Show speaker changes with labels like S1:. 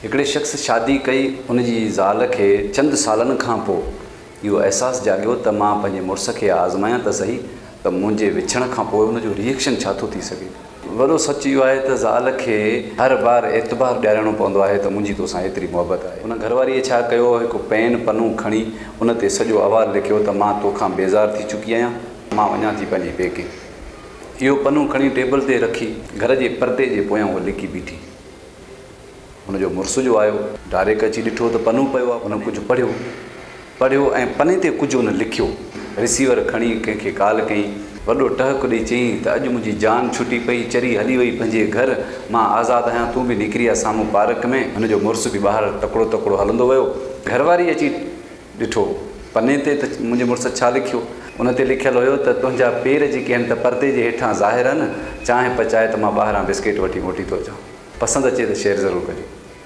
S1: هڪڙي شخص شادي ڪئي، ان جي زال کي چند سالن کان پوء اهو احساس جاڳيو ته مان پنهنجي مڙس کي آزمايان ته سهي ته منهنجي وڇڙڻ کان پوء ان جو ري ايڪشن ڇا ٿو ٿي سگهي. وڏو سچ اهو آهي ته زال کي هر بار اعتبار ڏيارڻو پوندو آهي ته منهنجي توسان ايتري محبت آهي. ان گهرواريء ڇا ڪيو، هڪ پين پنو کڻي ان تي سڄو احوال لکيو ته مان توکان بيزار ٿي چڪي آهيان، مان وڃان ٿي پنهنجي پيڪي. اهو پنو کڻي ٽيبل تي رکي گهر جي پردي جي پويان هوء لڪي بيٺي. هن جو مڙس جو آيو. ڊاريڪ اچي ڏٺو ته پنو پيو آهي. هن ڪجهه پڙهيو. پڙهيو ۽ پني تي ڪجهه هن لکيو. رسيور کڻي ڪنهن کي ڪال ڪيائين. وڏو ٽهڪ ڏئي چيائين ته اڄ منهنجي جان ڇٽي پئي، چري هلي وئي پنهنجي گهر. مان آزاد آهيان، تون به نڪري آ سامهون پارڪ ۾. هن جو مڙس به ٻاهر تڪڙو تڪڙو هلندو ويو. گهر واري اچي ڏٺو پني تي ته منهنجي مڙس ڇا لکيو. ان تي لکيل هيو ته تنهنجا پير جيڪي آهن ته پردي جي هيٺان ظاهر آهن، چانهه پچائي ته مان ٻاهران بسڪيٽ وٺي موٽي ٿو اچان. پسند اچي ته شيئر ضرور ڪجو.